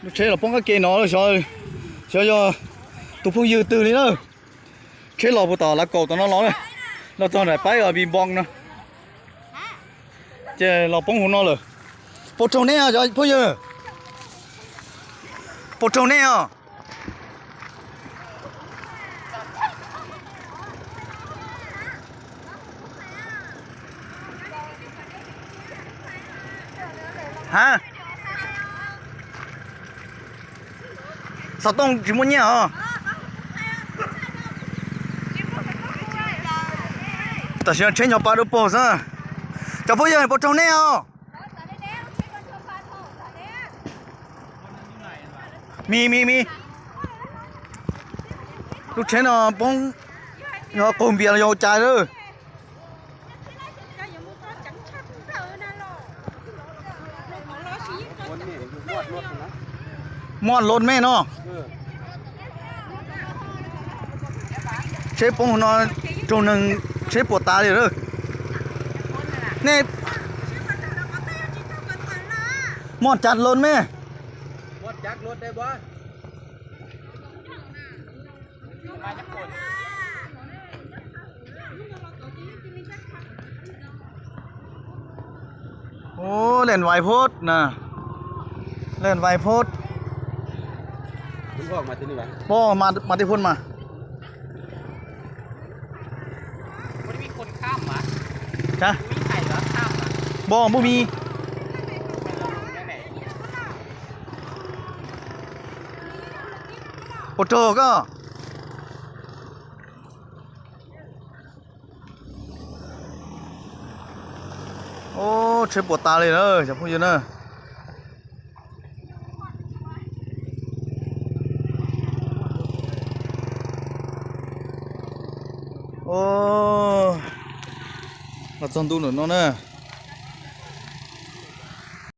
Lub tsheb los poob qab ke no, xyov yog tus phooj ywg twg li na. Tsheb los puag tom Lav Kaum tom no los, los txog nram paib Vim Npoo no, ces los poob hauv no lawm. Puas raug nej os cov phooj ywg? Puas raug nej os? Ha, xov tooj tsis muaj nyiaj os. Tam sim no tsheb ncho pa dua pog xwb. Cov phooj ywg, puas raug nej os? Mi mi mi, lub tsheb no poob, yog qaug npias los yog ua cas lawm? Muaj loj me no. Tsheb poob no, raug neeg, tsheb puas tas li lawm. Nej, muaj cas loj me? Ub, leej vais phod na, leej vais phod. Pog mas, mas tej phod mas. Pog, npuj mi. Puas raug koj? Ub, tsheb puas tas li na cov phooj ywg na. Ub, los txog ntu ntawm no na.